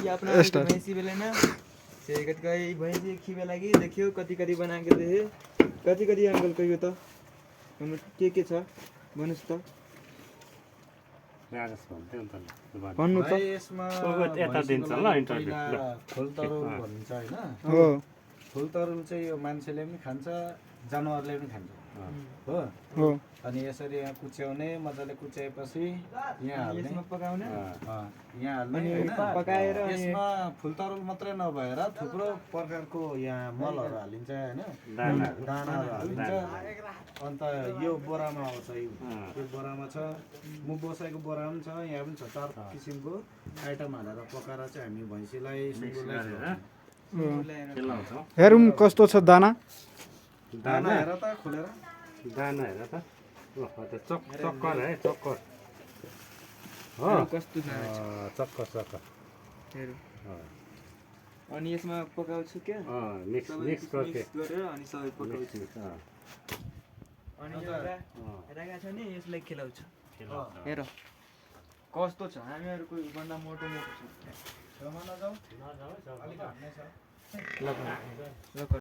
ये अपना भैंसी बेले ना से कति भैंसी खिबे लागि देखियो कति कति बनाके देखे कति कति अंकल कहियो त के छ भन्नुस् त भन्नु त यसमा यता दिन्छ ल इन्टरभ्यु फुलतरुल भनिन्छ हैन हो फुलतरुल चाहिँ यो मान्छेले पनि खान्छ जनावरले पनि खान्छ हो हो अनि यसरी यहाँ कुच्याउने मजाले कुच्याएपछि यहाँ हाल्ने यसमा पकाउने यहाँ हाल्ने अनि हैन पकाएर यसमा फुलतरुल मात्रै नभएर थुप्रो प्रकारको यहाँ मलहरू हालिन्छ हैन दानाहरू हालिन्छ अन्त यो बोरामा आउँछ यो बोरामा छ मुख बसाइको बोरा पनि छ यहाँ पनि छ 4 किसिमको आइटम हालेर पकाएर चाहिँ हामी भैँसीलाई सुँगुरलाई हेरौँ कस्तो छ दाना दाना हेर त खोलेर दाना हेर त चक्कर है चक्कर हो कस्तो दाना छ चक्कर चक्कर हेरौँ अनि यसमा पकाउँछु क्या मिक्स गरेर अनि सबै पकाउँछु अनि एउटा रागा छ नि यसलाई खेलाउँछु हेर कस्तो छ हामीहरूको भन्दा मोटो मोटो छ छेउमा नजाऊ अलिक हान्ने छ ल